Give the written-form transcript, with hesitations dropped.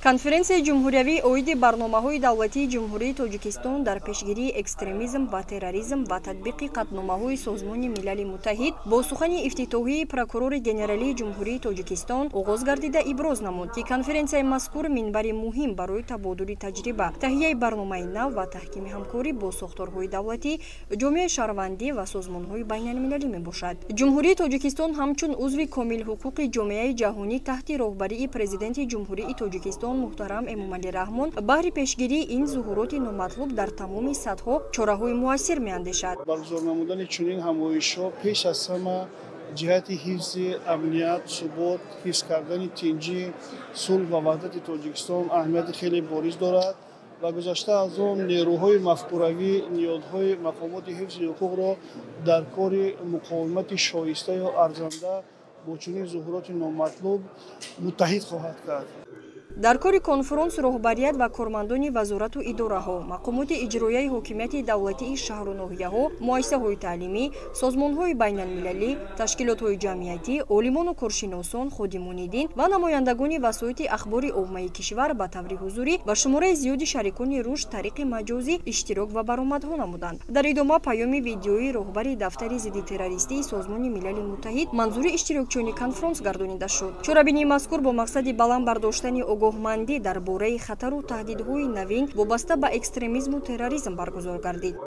Конференсияи ҷумҳуриявӣ оиди барномаҳои давлатии Ҷумҳурии Тоҷикистон дар пешгирии экстремизм ва терроризм ва татбиқи қатъномаҳои Созмони Милали Муттаҳид бо сухани ифтитоҳии прокурори генералии Ҷумҳурии Тоҷикистон оғоз гардида, иброз намуд, ки конференсияи мазкур минбари муҳим барои табодули таҷриба, таҳияи барномаи нав ва таҳкими ҳамкорӣ бо сохторҳои давлатӣ, ҷомеаи шаҳрвандӣ ва созмонҳои байналмилалӣ мебошад. Ҷумҳурии Тоҷикистон ҳамчун узви комилҳуқуқи ҷомеаи ҷаҳонӣ таҳти роҳбарии Президенти Ҷумҳурии Тоҷикистон муҳтарам Эмомалӣ Раҳмон баҳри пешгирии ин зуҳуроти номатлуб дар тамоми сатҳҳо чораҳои муассир меандешад. Баргузор намудани чунин ҳамоишҳо пеш аз ҳама ҷиҳати ҳифзи амният, субот, ҳифз кардани тинҷӣ, сулҳ ва ваҳдати Тоҷикистон аҳамияти хеле бориз дорад ва гузашта аз он нерӯҳои мафкуравӣ, ниҳодҳои мақомоти ҳифзи ҳуқуқро дар кори муқовимати шоистаю арзанда бо чунин зуҳуроти номатлуб муттаҳид хоҳад кард. Дар кори конфронс роҳбарият ва кормандони вазорату идораҳо, мақомоти иҷроияи ҳокимияти давлатии шаҳру ноҳияҳо, муассисаҳои таълимӣ, созмонҳои байналмилалӣ, ташкилотҳои ҷамъиятӣ, олимону коршиносон, ходимони дин ва намояндагони васоити ахбори оммаи кишвар ба таври ҳузурӣ ва шумораи зиёди шарикони рушд тариқи маҷозӣ иштирок ва баромадҳо намуданд. Дар идома паёми видеоии роҳбари дафтари зиддитеррористии Созмони Милали Муттаҳид манзури иштирокчиёни конфронс гардонида шуд. Чорабинии мазкур бо мақсади баланд бардоштани огоҳмандӣ дар бораи хатару таҳдидҳои навин вобаста ба экстремизму терроризм баргузор гардид.